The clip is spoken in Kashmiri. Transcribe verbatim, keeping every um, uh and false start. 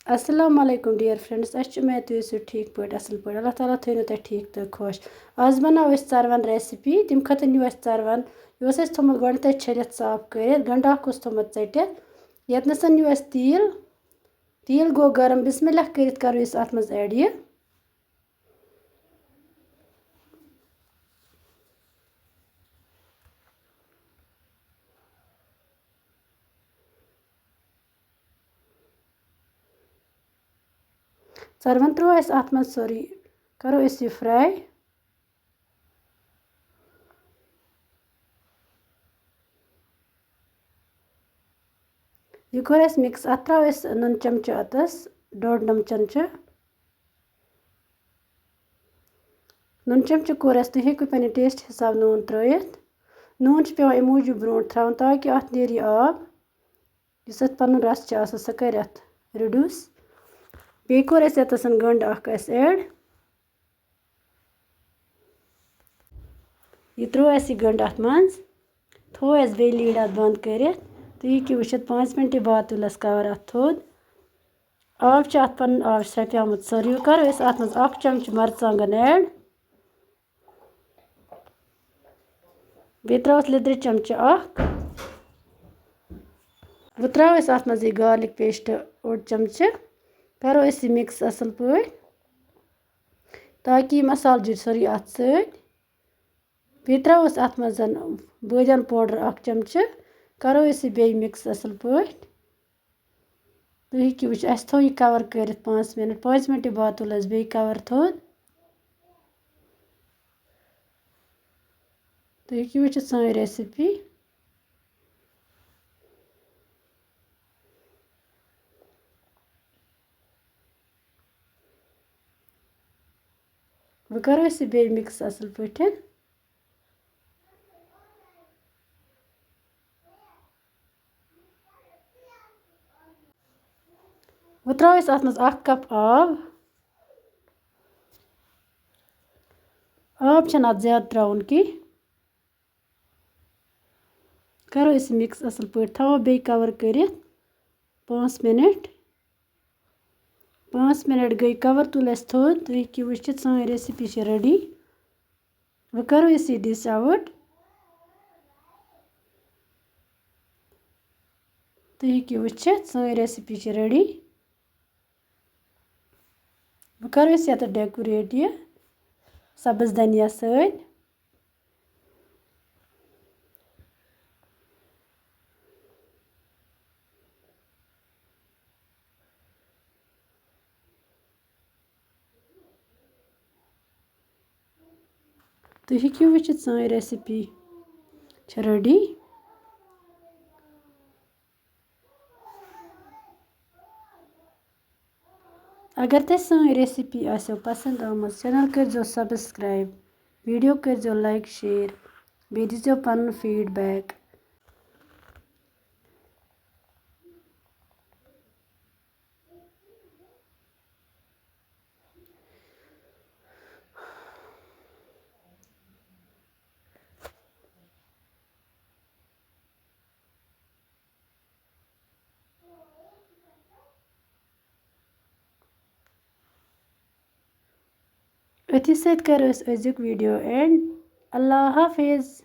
السلام علیکم dear friends، اَسہِ چھِ اُمید تُہۍ ٲسِو ٹھیٖک پٲٹھۍ، اَصٕل پٲٹھۍ۔ اللہ تعالیٰ تھٲینو تۄہہِ ٹھیٖک تہٕ خۄش۔ آز بَناوو أسۍ ژَروَن recipe۔ تَمہِ خٲطرٕ نیوٗ اَسہِ ژَروَن، یہِ اوس اَسہِ تھوٚمُت گۄڈٕنٮ۪تھٕے چھٔلِتھ صاف کٔرِتھ، گَنٛڈٕ اَکھ اوس تھوٚمُت ژٔٹِتھ۔ ییٚتنَسَن نیوٗ اَسہِ تیٖل، تیٖل گوٚو گرم، بسم اللہ کٔرِتھ کَرو أسۍ اَتھ منٛز add یہِ۔ ژَروَن ترٛوو اَسہِ اَتھ منٛز سورُے، کَرو أسۍ یہِ fry۔ یہِ کوٚر اَسہِ mix۔ اَتھ ترٛاوو أسۍ نُن چمچہٕ، اَتَس ڈوٚڈ نُن چمچہٕ۔ نُن چمچہٕ کوٚر اَسہِ، تُہۍ ہیٚکِو پنٛنہِ taste حساب نوٗن ترٛٲیِتھ۔ نوٗن چھُ پٮ۪وان اَمہِ موٗجوٗب برٛونٛٹھ ترٛاوُن تاکہِ اَتھ نیرِ یہِ آب، یُس اَتھ پَنُن رَس چھُ آسان، سُہ کَرِ اَتھ reduce۔ بیٚیہِ کوٚر اَسہِ یَتَس گَنٛڈٕ اَکھ اَسہِ add۔ یہِ ترٛوو اَسہِ یہِ گَنٛڈٕ اَتھ منٛز، تھوٚو اَسہِ بیٚیہِ lid اَتھ بنٛد کٔرِتھ۔ تُہۍ ہیٚکِو وٕچھِتھ، پانٛژھ مِنٹہِ بعد تُل اَسہِ cover اَتھ تھوٚد۔ آب چھُ اَتھ پَنُن، آب چھُ سرٛپیومُت سورُے۔ وۄنۍ کَرو أسۍ اَتھ منٛز اَکھ چمچہٕ مرژٕوانٛگَن add۔ بیٚیہِ ترٛاوَس لیٚدرِ چمچہٕ اَکھ۔ وۄنۍ ترٛاوو أسۍ اَتھ منٛز یہِ garlic paste اوٚڑ چمچہٕ۔ کَرو أسۍ یہِ mix اَصٕل پٲٹھۍ، تاکہِ یہِ مصالہٕ جُڑِ سورُے اَتھ سۭتۍ۔ بیٚیہِ ترٛاووس اَتھ منٛز بٲدیان powder اَکھ چمچہٕ۔ کَرو أسۍ یہِ بیٚیہِ mix اَصٕل پٲٹھۍ۔ تُہۍ ہیٚکِو وٕچھِتھ، اَسہِ تھوٚو یہِ cover کٔرِتھ پانٛژھ مِنَٹ۔ پانٛژِ مِنٹہِ بعد تُل اَسہِ بیٚیہِ cover تھوٚد۔ تُہۍ ہیٚکِو وٕچھِتھ سٲنۍ recipe۔ وۄنۍ کَرو أسۍ یہِ بیٚیہِ mix اَصٕل پٲٹھۍ۔ وۄنۍ ترٛاوو أسۍ اَتھ منٛز اَکھ cup آب۔ آب چھَنہٕ اَتھ زیادٕ ترٛاوُن کینٛہہ۔ کَرو أسۍ mix اَصٕل پٲٹھۍ، تھاوو بیٚیہِ cover کٔرِتھ پانٛژھ مِنَٹ۔ پانٛژھ مِنَٹ گٔے cover، تُل اَسہِ تھوٚد۔ تُہۍ ہیٚکِو وٕچھِتھ، سٲنۍ recipe چھِ ready۔ وۄنۍ کَرو أسۍ یہِ dish out۔ تُہۍ ہیٚکِو وٕچھِتھ، سٲنۍ recipe چھِ ready۔ وۄنۍ کَرو أسۍ یَتھ decorate یہِ سبٕز دھنیا سۭتۍ۔ تُہۍ ہیٚکِو وٕچھِتھ، سٲنۍ recipe چھِ ready۔ اگر تۄہہِ سٲنۍ recipe آسیو پسنٛد آمٕژ، channel کٔرۍزیو subscribe، video کٔرۍزیو like، share، بیٚیہِ دیٖزیو پنُن feedback۔ أتھی سۭتۍ کَرو أسۍ أزیُک video end۔ اللہ حافظ۔